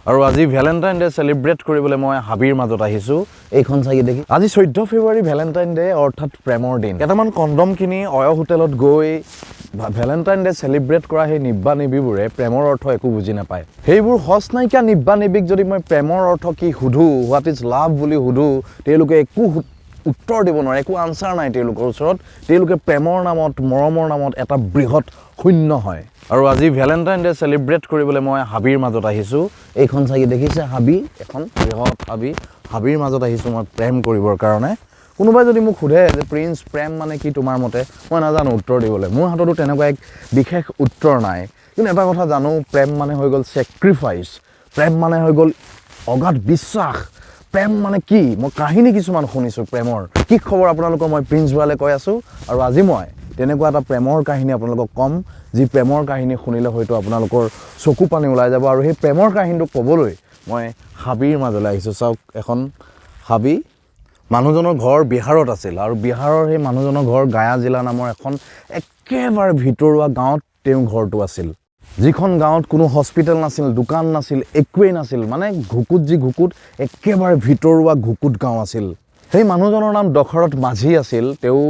আৰু আজি Valentine day celebrate কৰিবলৈ মই হাবিৰ মাজত আহিছোঁ। এইখন চাগে দেখি, আজি 14 ফেব্ৰুৱাৰী, ভেলেণ্টাইন ডে, অৰ্থাৎ প্ৰেমৰ দিন। কেইটামান কণ্ডম কিনি অয় হোটেলত গৈ ভেলেণ্টাইন ডে চেলিব্ৰেট কৰা সেই নিব্বা নিবিবোৰে প্ৰেমৰ অৰ্থ একো বুজি নাপায়। সেইবোৰ সঁচ নাইকিয়া নিব্বা নিবিক যদি মই প্ৰেমৰ অৰ্থ কি সোধোঁ, "What is love?" বুলি সোধোঁ, তেওঁলোকে একো উত্তৰ দিব নোৱাৰে। একো আনচাৰ নাই তেওঁলোকৰ ওচৰত। তেওঁলোকে প্ৰেমৰ নামত, মৰমৰ নামত এটা বৃহৎ শূন্য হয়। আৰু আজি ভেলেণ্টাইন ডে চেলিব্ৰেট কৰিবলৈ মই হাবিৰ মাজত আহিছোঁ। এইখন চাগে দেখিছে, হাবি এখন, বৃহৎ হাবি। হাবিৰ মাজত আহিছোঁ মই প্ৰেম কৰিবৰ কাৰণে। কোনোবাই যদি মোক সোধে যে প্ৰিন্স, প্ৰেম মানে কি তোমাৰ মতে? মই নাজানো উত্তৰ দিবলৈ। মোৰ হাততো তেনেকুৱা এক বিশেষ উত্তৰ নাই। কিন্তু এটা কথা জানো, প্ৰেম মানে হৈ গ'ল ছেক্ৰিফাইচ, প্ৰেম মানে হৈ গ'ল অগাধ বিশ্বাস। প্ৰেম মানে কি? মই কাহিনী কিছুমান শুনিছোঁ প্ৰেমৰ। কি খবৰ আপোনালোকৰ? মই প্ৰিন্স ভৰালে কৈ আছোঁ আৰু আজি মই তেনেকুৱা এটা প্ৰেমৰ কাহিনী আপোনালোকক ক'ম, যি প্ৰেমৰ কাহিনী শুনিলে হয়তো আপোনালোকৰ চকু পানী ওলাই যাব। আৰু সেই প্ৰেমৰ কাহিনীটো ক'বলৈ মই হাবিৰ মাজলৈ আহিছোঁ। চাওক, এখন হাবি। মানুহজনৰ ঘৰ বিহাৰত আছিল আৰু বিহাৰৰ সেই মানুহজনৰ ঘৰ গায়া জিলা নামৰ এখন একেবাৰে ভিতৰুৱা গাঁৱত তেওঁৰ ঘৰটো আছিল, যিখন গাঁৱত কোনো হস্পিটেল নাছিল, দোকান নাছিল, একোৱেই নাছিল। মানে ঘুকুত যি ঘুকুত, একেবাৰে ভিতৰুৱা ঘুকুত গাঁও আছিল। সেই মানুহজনৰ নাম দশৰথ মাঝি আছিল। তেওঁ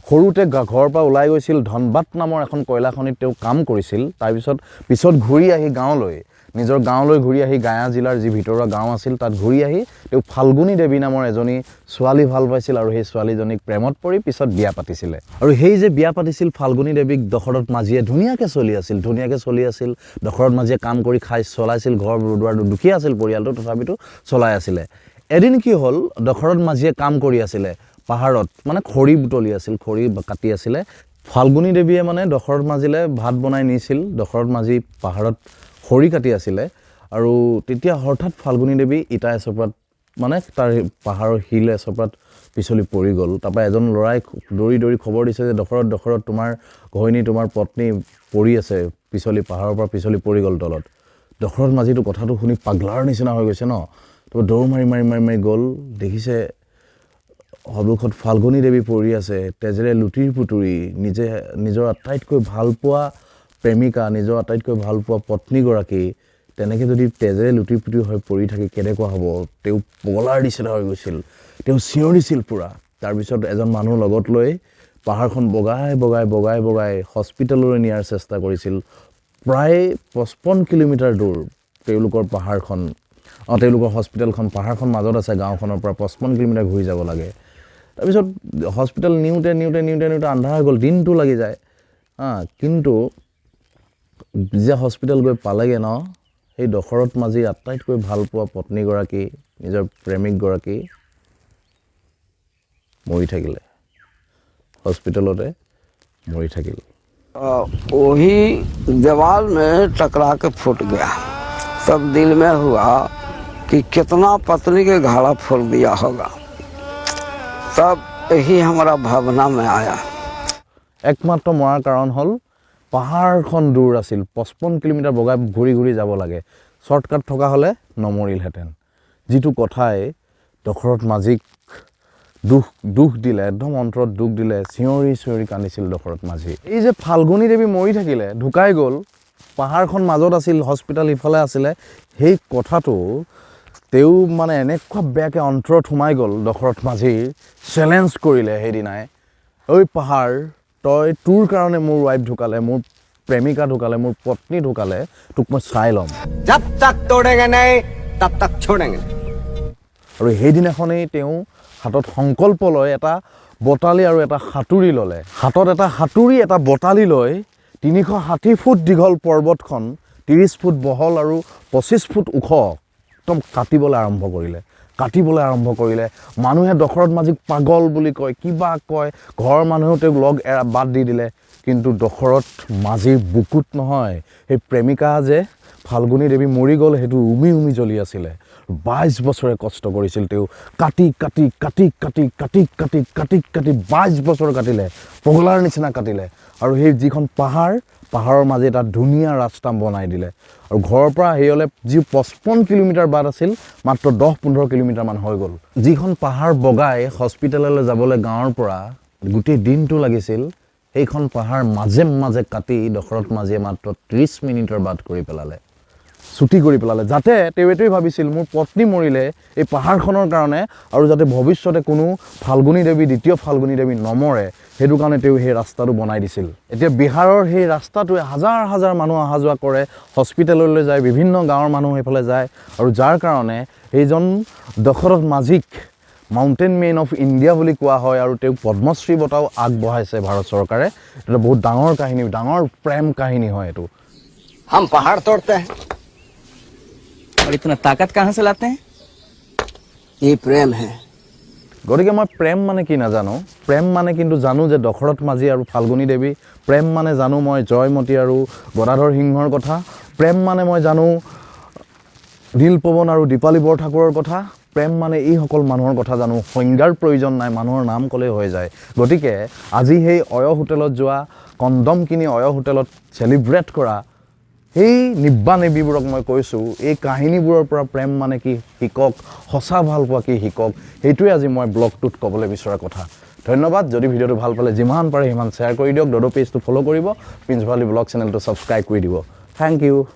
সৰুতে ঘৰৰ পৰা ওলাই গৈছিল। ধনবাদ নামৰ এখন কয়লাখনিত তেওঁ কাম কৰিছিল। তাৰপিছত পিছত ঘূৰি আহি গাঁৱলৈ, নিজৰ গাঁৱলৈ ঘূৰি আহি, গায়া জিলাৰ যি ভিতৰুৱা গাঁও আছিল তাত ঘূৰি আহি তেওঁ ফাল্গুনী দেৱী নামৰ এজনী ছোৱালী ভাল পাইছিল আৰু সেই ছোৱালীজনীক প্ৰেমত পৰি পিছত বিয়া পাতিছিলে। আৰু সেই যে বিয়া পাতিছিল ফাল্গুনী দেৱীক দশৰথ মাঝিয়ে, ধুনীয়াকৈ চলি আছিল, ধুনীয়াকৈ চলি আছিল। দশৰথ মাঝিয়ে কাম কৰি খাই চলাইছিল ঘৰ দুৱাৰ। দুখীয়া আছিল পৰিয়ালটো, তথাপিতো চলাই আছিলে। এদিন কি হ'ল, দশৰথ মাঝিয়ে কাম কৰি আছিলে পাহাৰত, মানে খৰি বুটলি আছিল, খৰি কাটি আছিলে। ফাল্গুনী দেৱীয়ে মানে দশৰথ মাঝিলে ভাত বনাই নিছিল। দশৰথ মাঝি পাহাৰত খৰি কাটি আছিলে আৰু তেতিয়া হঠাৎ ফাল্গুনী দেৱী ইটা এচপৰাত, মানে তাৰ পাহাৰৰ শিল এচপৰাত পিছলি পৰি গ'ল। তাৰপৰা এজন ল'ৰাই দৌৰি দৌৰি খবৰ দিছে যে দশৰথ, দশৰথ, তোমাৰ ঘৈণী, তোমাৰ পত্নী পৰি আছে পিছলি, পাহাৰৰ পৰা পিছলি পৰি গ'ল তলত। দশৰথ মাঝিটো কথাটো শুনি পাগলাৰ নিচিনা হৈ গৈছে ন। তো দৌৰ মাৰি মাৰি মাৰি মাৰি গ'ল। দেখিছে সন্মুখত ফাল্গুনী দেৱী পৰি আছে তেজেৰে লুটিৰ পুতুৰি। নিজে নিজৰ আটাইতকৈ ভালপোৱা প্ৰেমিকা, নিজৰ আটাইতকৈ ভালপোৱা পত্নীগৰাকী তেনেকৈ যদি তেজেৰে লুটি পুতি হৈ পৰি থাকে, কেনেকুৱা হ'ব? তেওঁ পগলাৰ নিচিনা হৈ গৈছিল। তেওঁ চিঞৰিছিল পূৰা। তাৰপিছত এজন মানুহ লগত লৈ পাহাৰখন বগাই বগাই বগাই বগাই হস্পিটেললৈ নিয়াৰ চেষ্টা কৰিছিল। প্ৰায় 55 কিলোমিটাৰ দূৰ তেওঁলোকৰ পাহাৰখন, অঁ, তেওঁলোকৰ হস্পিটেলখন। পাহাৰখন মাজত আছে, গাঁওখনৰ পৰা 55 কিলোমিটাৰ ঘূৰি যাব লাগে। তাৰপিছত হস্পিটেল নিওঁতে নিওঁতে নিওঁতে নিওঁতে আন্ধাৰ হৈ গ'ল, দিনটো লাগি যায়। হা, কিন্তু যেতিয়া হস্পিটেল গৈ পালেগৈ ন, সেই দশৰথ মাঝিৰ আটাইতকৈ ভাল পোৱা পত্নীগৰাকী, নিজৰ প্ৰেমিকগৰাকী মৰি থাকিলে, হস্পিটেলতে মৰি থাকিল। वही दीवार में टकरा के फूट गया। तब दिल में हुआ कि कितना पत्नी के घड़ा फोड़ दिया होगा। तब यही हमारा भावना में आया। একমাত্ৰ মৰাৰ কাৰণ হ'ল পাহাৰখন দূৰ আছিল, 55 কিলোমিটাৰ বগাই ঘূৰি ঘূৰি যাব লাগে। শ্বৰ্টকাট থকা হ'লে নমৰিলহেঁতেন। যিটো কথাই দশৰথ মাঝিক দুখ দুখ দিলে, একদম অন্তৰত দুখ দিলে। চিঞৰি চিঞৰি কান্দিছিল দশৰথ মাঝি। এই যে ফাল্গুনী দেৱী মৰি থাকিলে, ঢুকাই গ'ল, পাহাৰখন মাজত আছিল, হস্পিটেল ইফালে আছিলে, সেই কথাটো তেওঁ মানে এনেকুৱা বেয়াকৈ অন্তৰত সোমাই গ'ল দশৰথ মাঝিৰ। চেলেঞ্জ কৰিলে সেইদিনাই, ঐ পাহাৰ, তই, তোৰ কাৰণে মোৰ ৱাইফ ঢুকালে, মোৰ প্ৰেমিকা ঢুকালে, মোৰ পত্নী ঢুকালে, তোক মই চাই ল'ম। जब तक तोड़ेंगे नहीं, तब तक छोड़ेंगे नहीं। আৰু সেইদিনাখনেই তেওঁ হাতত সংকল্প লৈ এটা বটালি আৰু এটা হাতুৰি ল'লে। হাতত এটা হাতুৰি, এটা বটালি লৈ 360 ফুট দীঘল পৰ্বতখন, 30 ফুট বহল আৰু 25 ফুট ওখ, একদম কাটিবলৈ আৰম্ভ কৰিলে, কাটিবলৈ আৰম্ভ কৰিলে। মানুহে দশৰথ মাঝিক পাগল বুলি কয়, কিবা কয়। ঘৰৰ মানুহেও তেওঁক লগ এৰা বাদ দি দিলে। কিন্তু দশৰথ মাঝিৰ বুকুত নহয়, সেই প্ৰেমিকা যে ফাল্গুনী দেৱী মৰি গ'ল, সেইটো উমি উমি জ্বলি আছিলে। 22 বছৰে কষ্ট কৰিছিল তেওঁ, কাটি কাটি কাটি কাটি কাটি কাটি কাটি কাটি 22 বছৰ কাটিলে, পগলাৰ নিচিনা কাটিলে। আৰু সেই যিখন পাহাৰ, পাহাৰৰ মাজে এটা ধুনীয়া ৰাস্তা বনাই দিলে। আৰু ঘৰৰ পৰা হেৰিয়লৈ যি 55 কিলোমিটাৰ বাট আছিল, মাত্ৰ 10-15 কিলোমিটাৰমান হৈ গ'ল। যিখন পাহাৰ বগাই হস্পিটেললৈ যাবলৈ গাঁৱৰ পৰা গোটেই দিনটো লাগিছিল, সেইখন পাহাৰ মাজে মাজে কাটি দশৰথ মাঝিয়ে মাত্ৰ 30 মিনিটৰ বাট কৰি পেলালে। চুটি কৰি পেলালে, যাতে তেওঁ এইটোৱেই ভাবিছিল, মোৰ পত্নী মৰিলে এই পাহাৰখনৰ কাৰণে আৰু যাতে ভৱিষ্যতে কোনো ফাল্গুনী দেৱী, দ্বিতীয় ফাল্গুনী দেৱী নমৰে, সেইটো কাৰণে তেওঁ সেই ৰাস্তাটো বনাই দিছিল। এতিয়া বিহাৰৰ সেই ৰাস্তাটোৱে হাজাৰ হাজাৰ মানুহ অহা যোৱা কৰে, হস্পিটেললৈ যায়, বিভিন্ন গাঁৱৰ মানুহ সেইফালে যায় আৰু যাৰ কাৰণে সেইজন দশৰথ মাঝিক মাউণ্টেইন মেন অফ ইণ্ডিয়া বুলি কোৱা হয় আৰু তেওঁক পদ্মশ্ৰী বঁটাও আগবঢ়াইছে ভাৰত চৰকাৰে। এইটো বহুত ডাঙৰ কাহিনী, ডাঙৰ প্ৰেম কাহিনী হয় এইটো। हम पहाड़ तोड़ते हैं। और इतना ताकत कहाँ से लाते हैं? ये प्रेम है। গতিকে মই প্ৰেম মানে কি নাজানো, প্ৰেম মানে কিন্তু জানো যে দশৰথ মাঝি আৰু ফাল্গুনী দেৱী। প্ৰেম মানে জানো মই জয়মতী আৰু গদাধৰ সিংহৰ কথা। প্ৰেম মানে মই জানো নীলপৱন আৰু দীপালী বৰঠাকুৰৰ কথা। প্ৰেম মানে এইসকল মানুহৰ কথা জানো। সংজ্ঞাৰ প্ৰয়োজন নাই, মানুহৰ নাম ক'লেই হৈ যায়। গতিকে আজি সেই অয় হোটেলত যোৱা, কণ্ডম কিনি অয় হোটেলত চেলিব্ৰেট কৰা সেই নিব্বা নিব্বিবোৰক মই কৈছোঁ, এই কাহিনীবোৰৰ পৰা প্ৰেম মানে কি শিকক, সঁচা ভালপোৱা কি শিকক। সেইটোৱে আজি মই ব্লগটোত ক'বলৈ বিচৰা কথা। ধন্যবাদ। যদি ভিডিঅ'টো ভাল পালে, যিমান পাৰে সিমান শ্বেয়াৰ কৰি দিয়ক। ডড' পেজটো ফ'ল' কৰিব, প্ৰিন্স ভৰালী ব্লগ চেনেলটো ছাবস্ক্ৰাইব কৰি দিব। Thank U.